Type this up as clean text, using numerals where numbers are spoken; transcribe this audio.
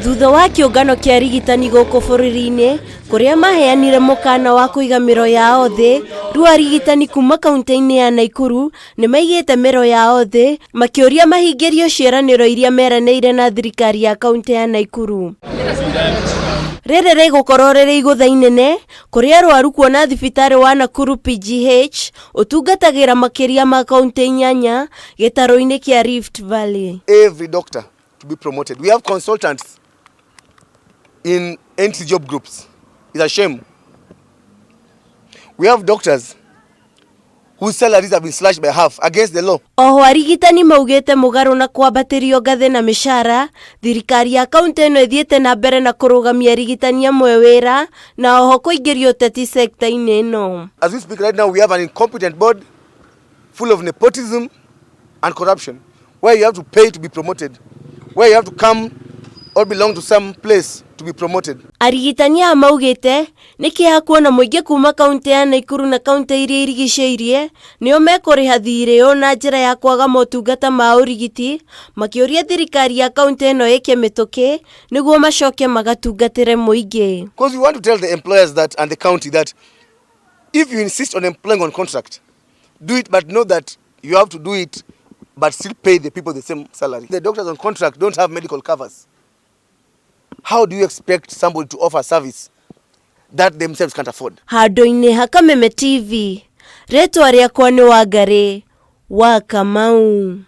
Thutha wa kĩũngano kĩa arigitani gũkũ bũrũri-inĩ kũrĩa maheanire mũkana wa kũiga mĩro yao thĩ, rĩu arigitani kuma kaunti-inĩ ya Naikuru nĩ maigĩte mĩro yao thĩ makĩũria mahingĩrio ciĩranĩro iria meranĩire na thirikari ya kaunti ya Naikuru. Rĩrĩ rĩgũkorwo rĩrĩ igũtha inene kũrĩ arwaru kuona thibitarĩ wa Nakuru PGH ũtungatagĩra makĩria ma kaunti inyanya gĩtarũ-inĩ kĩa Rift Valley. Every doctor to be promoted. We have consultants in entry job groups. It's a shame. We have doctors whose salaries have been slashed by half against the law. Oho arigitani maugĩte mũgarũ na kwambatĩrio ngathĩ na mĩcara, thirikari ya kaunti ĩno ĩthiĩte na mbere na kũrũgamia arigitani amwe wĩra na oho kũingĩria ũteti sekta-inĩ ĩno. As we speak right now, we have an incompetent board full of nepotism and corruption, where you have to pay to be promoted, where you have to come or belong to some place to be promoted. Arigitani aya maugĩte nĩ kĩeha kuona mũingĩ kuma kaunti ya Naikuru na kaunti iria irigicĩirie nĩo mekũrĩha thirĩ ũyũ na njĩra ya kwaga motungata ma ũrigiti, makĩũria thirikari ya kaunti ĩno ĩke mĩtũkĩ nĩguo macoke magatungatĩre mũingĩ. Because we want to tell the employers that and the county that if you insist on employing on contract, do it, but know that you have to do it, but still pay the people the same salary. The doctors on contract don't have medical covers. How do you expect somebody to offer service that themselves can't afford? Handũ-inĩ ha Kameme TV, rĩtwa rĩakwa nĩ Wangarĩ wa Kamau.